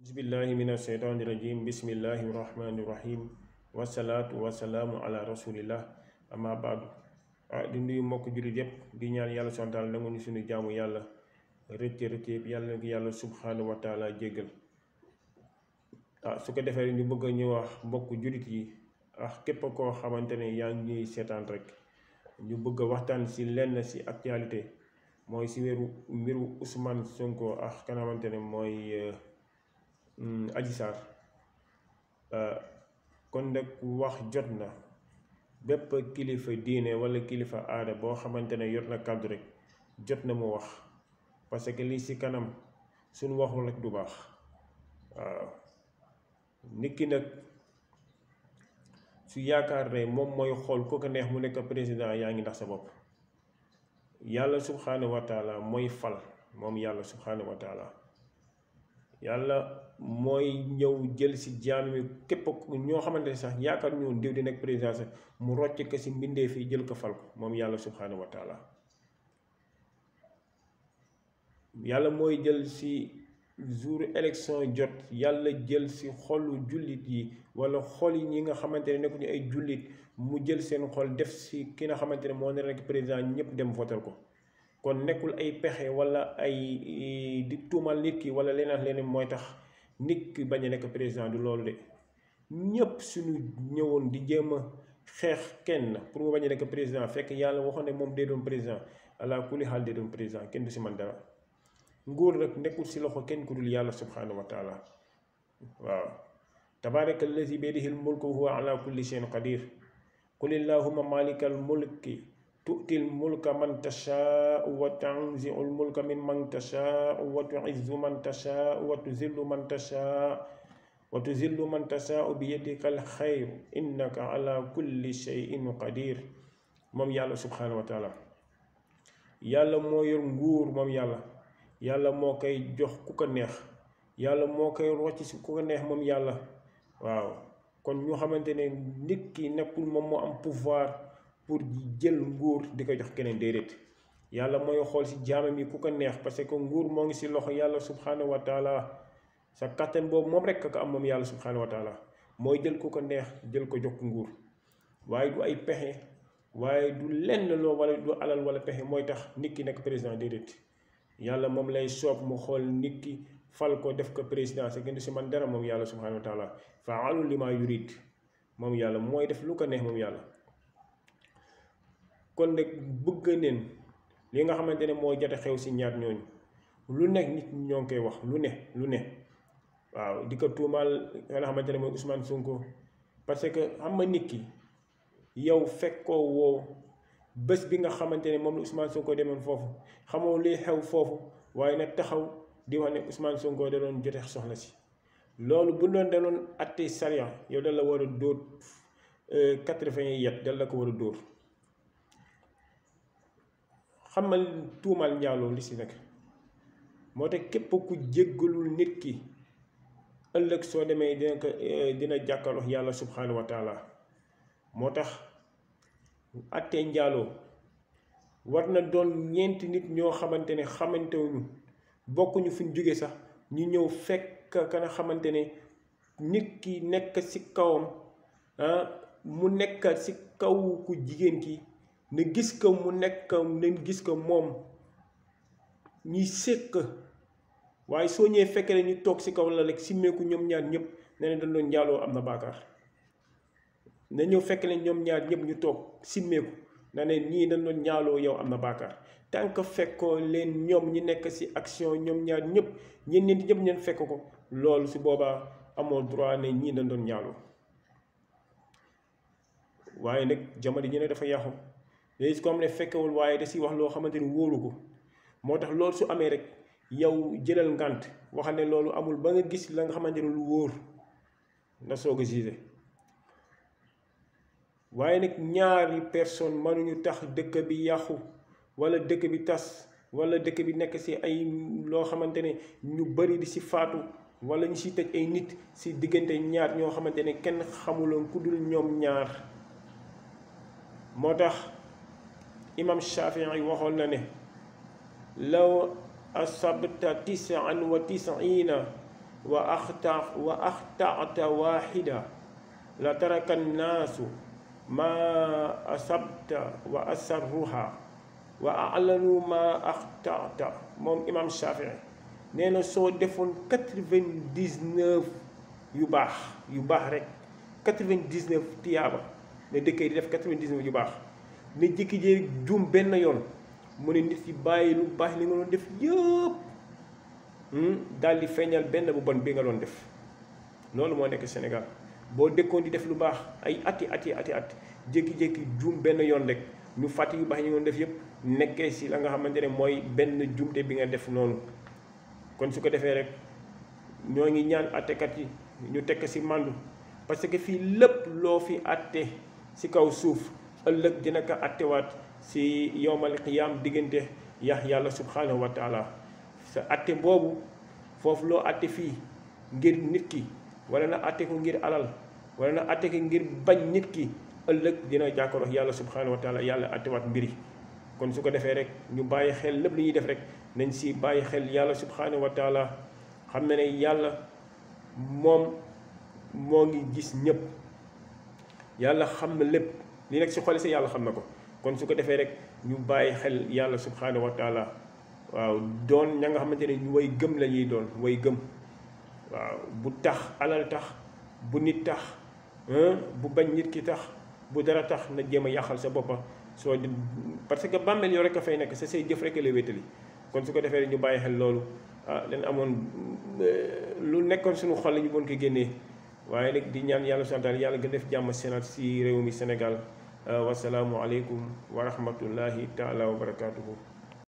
bismillahi mina sheytaani rajim bismillahi rahmani rahim wasalaatu wasalaamu ala rasulillah amma baadu di nuyu mbokk jullit yépp di ñaan yàlla subhaanahu wa taala nangu ñu suñu jaamu yàlla rëcc yëpp yàlla na yàlla subhaanahu wa taala jéggal su ko defee ñu bëgg ñu wax mbokk jullit yi képp koo xamante ne yaa ngi ñuy seetaan rek ñu bëgg a waxtaan si lenn si actualité mooy si mbiru Ousmane Sonko ak ka nga xamante ne mooy Adji Sarr kon nag wax jot na bépp kilifa diine wala kilifa aada boo xamante ne yor na kàddu rek jot na mu wax parce que lii si kanam suñu waxul rek du baax waaw nit ki nag su yaakaar ne moom mooy xool ku ko neex mu nekk président yaa ngi ndax sa bopp yàlla subhaanahu wa taala mooy fal moom yàlla subhaanahu wa taala yàlla mooy ñëw jël si jaam mi képp ñoo xamante ne sax yaakaar ñoon diw di nekk président sax mu rocc ko si mbindee fii jël ko fal ko moom yàlla subhaanahu wa taala yàlla mooy jël si jour élection jot yàlla jël si xolu jullit yi wala xol yi ñi nga xamante ne nekkuñu ay jullit mu jël seen xol def si ki nga xamante ne moo ne nekk président ñëpp dem voter ko kon nekkul ay pexe wala ay di tuumal nit ki wala leneen mooy tax nit ki bañ a nekk président du loolu de ñëpp suñu ñëwoon di jéem a xeex kenn pour mu bañ a nekk président fekk yàlla waxoon ne moom dee doon président ala kulli xaal dee doon président kenn du si man dara nguur nag nekkul si loxo kenn ku dul yàlla subhaanahu wa taala waaw tabaaraka allazi biyadihil mulku wa huwa ala kulli shay'in qadir qul illahumma malikal mulki tu'til mulka man tashaa'u wa tanzi'ul mulka mimman tashaa'u wa tu'izzu man tashaa'u wa tuzillu man tashaa'u bi yadikal xayr innaka ala kulli shay'in qadir moom yàlla subhaanahu wa taala yàlla moo yor nguur moom yàlla moo koy jox ku ko neex yàlla moo koy rocc si ku ko neex moom yàlla waaw kon ñu xamante ne nit ki nekkul moom moo am pouvoir pour jël nguur di ko jox keneen déedéet yàlla mooy xool si jaamam yi ku ko neex parce que nguur moo ngi si loxo yàlla subhaanahu wa taala sa kattan boobu moom rek ko am moom yàlla subhaanahu wa taala mooy jël ku ko neex jël ko jox ko nguur waaye du ay pexe waaye du lenn loo wala du alal wala pexe mooy tax nit ki nekk président déedéet yàlla moom lay soob mu xool nit ki fal ko def ko président sa gën si man dara moom yàlla subhaanahu wa taala fa'aalun limaa yuriid moom yàlla mooy def lu ko neex moom yàlla kon nag bëgg neen li nga xamante ne moo jot a xew si ñaar ñooñu lu nekk nit ñoo ngi koy wax lu ne waaw di ko tuumaal nga xamante ne mooy Ousmane Sonko parce que xam nga nit ki yow fekkoo woo bés bi nga xamante ne moom la Ousmane Sonko demoon foofu xamoo liy xew foofu waaye nag taxaw di wax ne Ousmane Sonko da doon jote soxla si loolu bu doon da doon atte sariya yow dal la war a dóor 80 yet dal la ko war a dóor xam nga tuumal njaaloo li si nekk moo tax képp ku jéggalul nit ki ëllëg soo demee dina jàkkaarloo yàlla subhaanahu wa taala moo tax attee njaaloo war na doon ñeenti nit ñoo xamante ne xamantewuñu bokkuñu fuñ jóge sax ñu ñëw fekk ka nga xamante ne nit ki nekk ci kawam mu nekk ci kaw ku jigéen ki na gis ko mu nekk na gis ko moom ñuy sekk waaye soo ñëwee fekk ne ñu toog ci kaw la rek simmeeku ñoom ñaar ñëpp ne dañ doon njaaloo am na baakaar na ñëw fekk ne ñoom ñaar ñëpp ñu toog simmeeku na ne ñii dañ doon njaaloo yow am na baakaar tant que fekkoo leen ñoom ñi nekk ci action ñoom ñaar ñëpp ñenn ñëpp ñeen fekk ko loolu su boobaa amoo droit ne ñii dañ doon njaaloo waaye nag jamono ji ne dafa yàqu léegi ko am ne fekkewul waaye da si wax loo xamante ni wóolu ko moo tax loolu su amee rek yow jëlal ngànt waxal ne loolu amul ba nga gis la nga xamante ne lu wóor nga soog a gisé waaye nag ñaari personne mënuñu tax dëkk bi yàqu wala dëkk bi tas wala dëkk bi nekk ci ay loo xamante ne ñu bari di ci faatu wala ñu ci tëj ay nit ci diggante ñaar ñoo xamante ne kenn xamuloon ku dul ñoom ñaar moo tax imam Shafii waxoon na ne law asabta 99 wa axtata waxida la taraka nnaasu ma asabta wa asarruha wa alanu ma axtata. moom imam Shafii nee na soo defoon 99 yu baax rek 99 tiyaaba ne dëkkee di def 99 yu baax ne jëkki jee juum benn yoon mu ne nit yi bàyyi lu baax li nga doon def yëpp daal di feeñal benn bu bon bi nga doon def. loolu moo nekk Sénégal boo dëkkoon di def lu baax ay ati jékki-jékki juum benn yoon rek ñu fàtte yu baax yi nga doon def yëpp nekkee si la nga xamante ne mooy benn juumte bi nga def noonu. kon su ko defee rek ñoo ngi ñaan attekat yi ñu tekk si màndu parce que fii lépp loo fi atte si kaw suuf ëllëg dina ko attewaat si yowmal qiyaam diggante yàlla subhanahu wa taala. sa atte boobu foofu loo atte fii ngir nit ki wala na atte ko ngir alal wala na atte ko ngir bañ nit ki ëllëg dina jàkkaarloo yàlla subhanahu wa taala yàlla attewaat mbiri. kon su ko defee rek ñu bàyyi xel lépp li ñuy def rek nañ si bàyyi xel yàlla subhanahu wa taala xam ne yàlla moom moo ngi gis ñëpp yàlla xam na lépp li nekk si xol si yàlla xam na ko. kon su ko defee rek ñu bàyyi xel yàlla subhanahu wa taala waaw doon ña nga xamante ne ñu way gëm la ñuy doon way gëm. waaw bu tax alal tax bu nit tax bu bañ nit ki tax bu dara tax na jéem a yàqal sa boppa soo di parce que bàmmeel yow rek a fay nekk sa say jëf rek lay wéetali. kon su ko defee ñu bàyyi xel loolu leen amoon lu nekkoon suñu xol la ñu mën ko génnee waaye nag di ñaan yàlla subhaanahu wa taala yàlla gën def jàmm sénat si réew mi Sénégal. wasalaamu aleykum wa rahmatullahi taala wa barakatuhu.